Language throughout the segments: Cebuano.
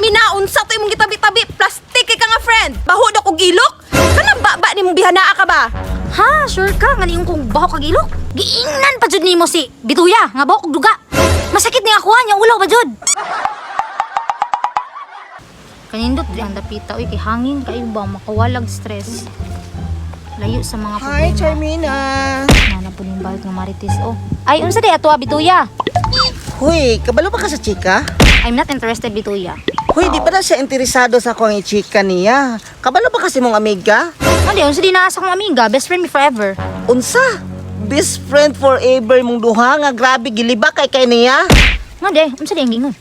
Charmina, unsa to imong gitabi-tabi? Plastic kay ka nga friend. Baho daw kog ilok. Kanang ba nimong bihanaa ka ba? Ha, sure ka nga niyon kung baho kag ilok. Giingnan pa jud nimo si Bituya nga baho kog duga. Masakit ni ako nya ulaw ba jud. Kanindot di ang dapita oy kay hangin kayo ba makawalag stress. Layo sa mga Hi, problema. Charmina! Nana po yung balot ng Marites oh. Ay unsa day ato Bituya? Huy, kabalo ba ka sa chika? I'm not interested, Bituya. Huy, di pa na siya interesado sa akong chika niya. Kabalo ba kasi mong amiga? Ano unsa di naa sa akong amiga, best friend me forever. Unsa? Best friend forever mong duha nga grabe giliba kay kay niya. Nga de, unsa di ang giingon?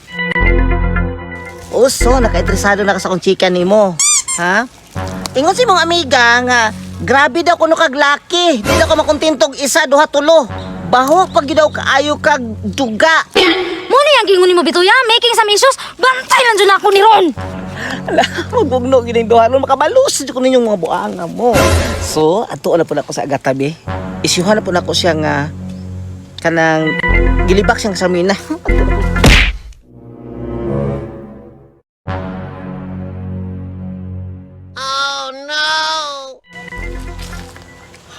Uso, nakainteresado na ka sa akong chika nimo. Ha? Ingon si mong amiga nga grabe daw kuno kag laki. Di daw ka makontentog isa, duha, tulo. Baho pag daw kaayo kag duga. Mo ni ang giingon nimo, Bituya, making some issues, bantay lang jud ako ni Ron. Ala, magbugno gining duha ron makabalos jud ko ninyong mga buanga mo. So, ato na po nako sa agatabi. Isyuhan na po nako siya nga kanang gilibak siyang samina. Ato na po. Oh no.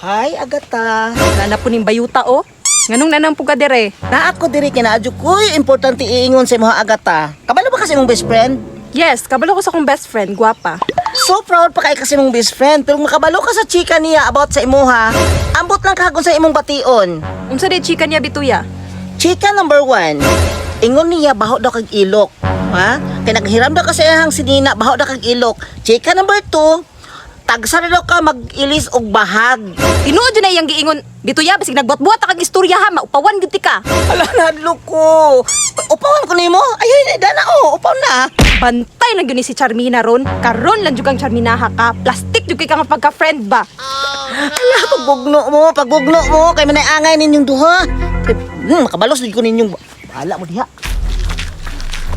Hi Agata. Nana po ning bayuta oh. Nganong nanang po ka dire? Na ako diri kinaadyo koy importante iingon sa imong Agata. Kabalo ba kasi imong best friend? Yes, kabalo ko sa akong best friend, gwapa. So proud pa kay kasi mong best friend pero makabalo ka sa chika niya about sa imuha. Ambot lang kahakon sa imong bation. Unsa day chika niya, Bituya? Chika number one, ingon niya baho daw kag ilok. Ha? Kay naghiram daw kasi iyang sinina, baho daw kag ilok. Chika number two, tagsa na daw ka mag-ilis og bahag. Tinuod jud na iyang giingon, Bituya, basig nagbuhat-buhat ta kag istorya ha, maupawan gyud ti ka. Ala, nadlo ko. Upawan ko nimo. Ayun, dana oh, upaw na. Bantay lang gyud ni si Charmina ron. Karon lang jud kang Charminaha ka. Plastic jud kay ka nga pagka-friend ba. Ala, pagbugno mo, pagbugno mo. Kay manay angay ninyong duha. Kay, makabalos jud ko ninyong bahala mo diha.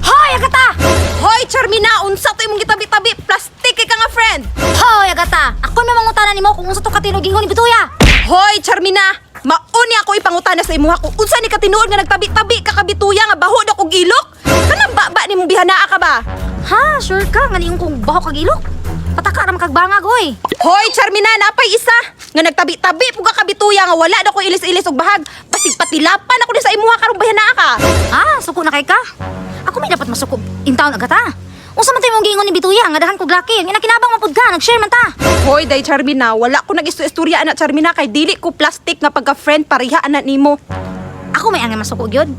Hoy, Agata! Hoy Charmina, unsa to imong gitabi-tabi? Plastic kay ka nga friend. Hoy, Agata! Ako may mangutana nimo kung unsa to katinog ingon ni Bituya. Hoy Charmina, mauni ako ipangutana sa imuha kung unsa ni katinuod nga nagtabi-tabi ka kabituya nga baho daw kog ilok. Kanang ba nimong bihanaa ka ba? Ha, sure ka nga niyon kung baho kag ilok. Pataka ra man kag bangag oy. Hoy Charmina, napay isa nga nagtabi-tabi pug ka kabituya nga wala daw ko ilis-ilis og bahag. Basig patilapan ako ni sa imuha karong bihanaa ka. Ah, suko na kay ka. Ako may dapat masuko in town Agata. Unsa man to imong giingon ni Bituya nga dahan kog laki, ang inakinabang man pud ka, nag-share man ta. Hoy day Charmina, wala ko nag-istorya ana Charmina kay dili ko plastic nga pagka-friend pareha ana nimo. Ako may angay masuko gyud.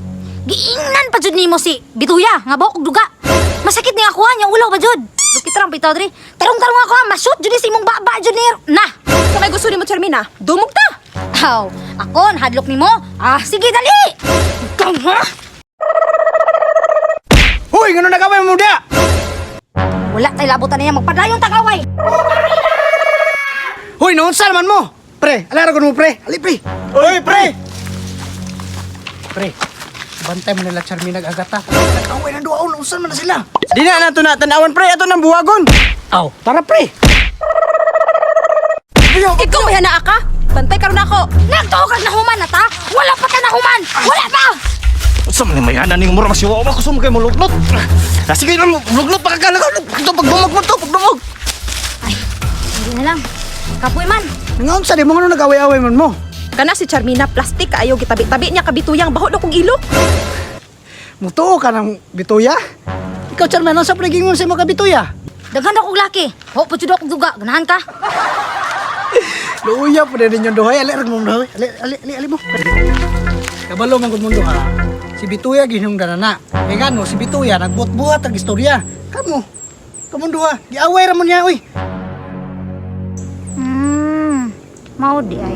Giingnan pa jud nimo si Bituya nga baho kog duga. Masakit ni ako nya ulaw ba jud. Lukit ra pitaw diri. Tarong-tarong ako ha, mashoot jud ni sa imong baba jud ni. Na. Sa may gusto nimo Charmina, dumog ta. Aw, ako hadlok nimo. Ah, sige dali. Ikaw ha? Hoy, ngano nagaway mo dia? Wala tay labutan niya magpadayon tagaway. Hoy, naunsa naman mo? Pre, alara ko mo pre. Ali pre. Hoy, pre. Pre, bantay mo nila Charmin agata. Nag-away ng duaon, unsa man na sila? Di na nato na tanawan pre, ato nang buwagon. Aw, tara pre. Ikaw may hanaa ka? Bantay karon ako. Nagtuo kag nahuman na ta? Wala pa ka nahuman. Wala pa. Unsa man ni mayana ning mura masiwa ba kusog kay mulugnot. Ah, sige lang mulugnot pa ka ito pagdumog mo to, pagdumog. Ay, hindi na lang. Kapoy man. Naunsa di mo ngano nag-away-away man mo? Kana si Charmina plastic kaayo gitabi-tabi niya kabituyang baho daw kog ilok. Mutuo ka ng bituya? Ikaw Charmin, unsa pre gingon sa imo ka bituya? Daghan ako laki. Ho, pud jud ako duga. Ganahan ka. Luya po din yung duhay. Ali, arag mo duhay. Ali, ali, ali, ali mo. Kabalo man gud mong duha. Si Bituya ginong danana. Kay ngano si Bituya nagbuhat-buhat ang istorya. Kamo. Kamong duha. Giaway ra mo niya oy. Mao di ay.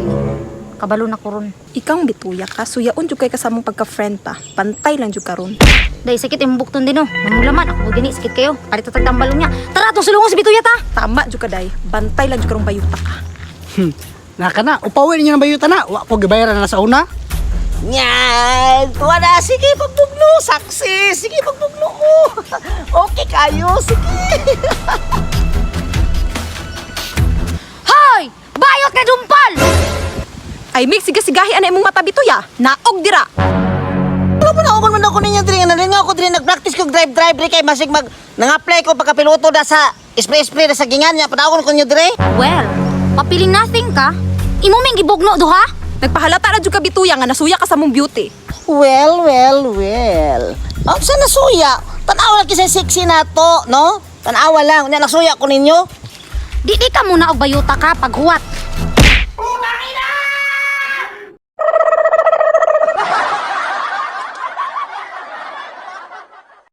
Kabalo na ko ron. Ikaw ang bituya ka, suyaon jud kay kasamong pagka-friend pa. Pantay lang jud karon. Dahil sakit imong bukton din oh. Namulaman ako gani sakit kayo. Palit tatag tambalong niya. Tara atong sulungon si Bituya ta. Tama jud ka day. Bantay lang jud karong bayuta ka. Naka na, upawin niyo ng bayuta na. Wa ko gibayaran na sa una. Yan! Tuwa na! Sige, pagbugno! Saksi! Sige, pagbugno ko! Okay kayo! Sige! Hoy! Bayot ka dumpal! Ay mig siga-sigahi ana imong mata bituya. Naog dira. Wala mo na ako man man ako ninyo diri nga nalingaw ko diri, nagpractice ko drive drive diri kay masig mag nang-apply ko pagkapiloto da sa spray spray da sa gingan niya, padagon ko ninyo diri. Well, papiling nothing ka. Imo ming gibugno duha. Nagpahalata ra jud ka, Bituya, nga nasuya ka sa mong beauty. Well, well, well. Ang sa nasuya, tanawa lang kisay sexy na to, no? Tanawa lang, unya nasuya ko ninyo. Di di ka muna og bayuta ka paghuwat.